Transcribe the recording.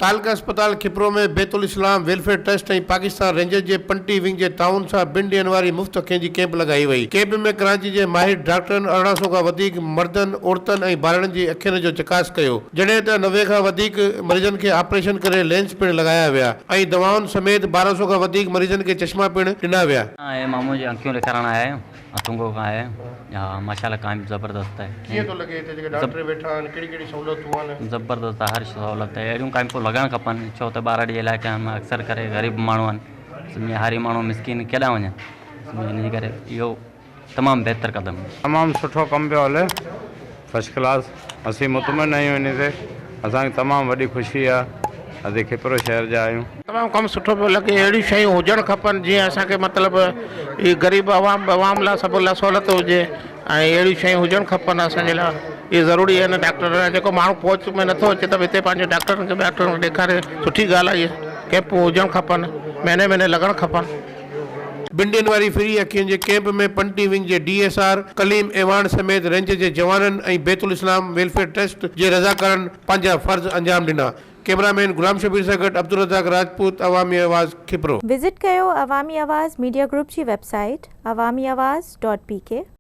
تعلقه اسپتال Khipro ۾ Bait ul Islam welfare trust ۽ Pakistan rangers جي پنٽي wing جي تعاون سان ٻن ڏينهن واري مفت اکين جي ڪئمپ لڳائي وئي. ڪئمپ ۾ ڪراچي جي ماهر ڊاڪٽرن 18 سئو کان وڌيڪ مردن، عورتن ۽ ٻارڙن جي اکين جو چڪاس ڪيو، جڏهن ته 90 کان وڌيڪ مريضن کي آپريشن ڪري لينس پڻ لڳايا ويا ۽ دوائن سميت 12 سئو کان وڌيڪ مريضن کي چشما پڻ ڏنا ويا. ۽ مامو جي اکيون ڏيکارڻ آيا آهيون اٿونگو کان آيا آهيون ها ماشاءالله ڪئمپ زبردست آهي. ڪيئن ٿو لڳي هتي جيڪي ڊاڪٽر ويٺا آهن ڪهڙي ڪهڙي سهولتون آهن. زبردست آهي هر سهولت آهي اهڙيون ڪئمپون لڳڻ کپن ڇو ته ٻهراڙي جي علائقن ۾ اڪثر ڪري غريب ماڻهو آهن سمجهي هاري ماڻهو مسڪين ڪيڏانهن وڃن سمجهي ان جي ڪري اهو تمام بهتر قدم آهي. تمام سٺو ڪم پيو هلي فرسٽ ڪلاس اسين مطمئن آهيون انهي تي اسان کي تمام وڏي خوشي آهي اسين کپرو شهر جا آهيون. تمام ڪم سٺو پيو لڳي اهڙيون شيون هجڻ کپن جيئن اسان کي مطلب هي غريب عوام عوام لاء سڀ لاء سهولت هجي ۽ اهڙيون شيون هجڻ کپن اسان جي لاء اهي ضروري آهن ڊاڪٽر جيڪو ماڻهو پهچ ۾ نٿو اچي ته به هتي پنهنجو ڊاڪٽرن کي ڊاڪٽرن کي ڏيکاري سٺي ڳالهه آهي ڪئمپون هجڻ کپن مهيني مهيني لڳڻ کپن. ٻن ڏينهن واري فري اکين جي ڪئمپ ۾ پنٽي ونگ جي D S R Kaleem Awan سميت رينجر جي جوانن ۽ بيت الاسلام ويلفيئر ٽرسٽ جي رضاڪارن پنهنجا فرض انجام ڏنا. ڪئميرا مين غلام شبير سان گڏ عبدالرزاق راجپوت، عوامي آواز، کپرو. وزٽ ڪيو عوامي آواز ميڊيا گروپ جي website Awami Awaz dot P K.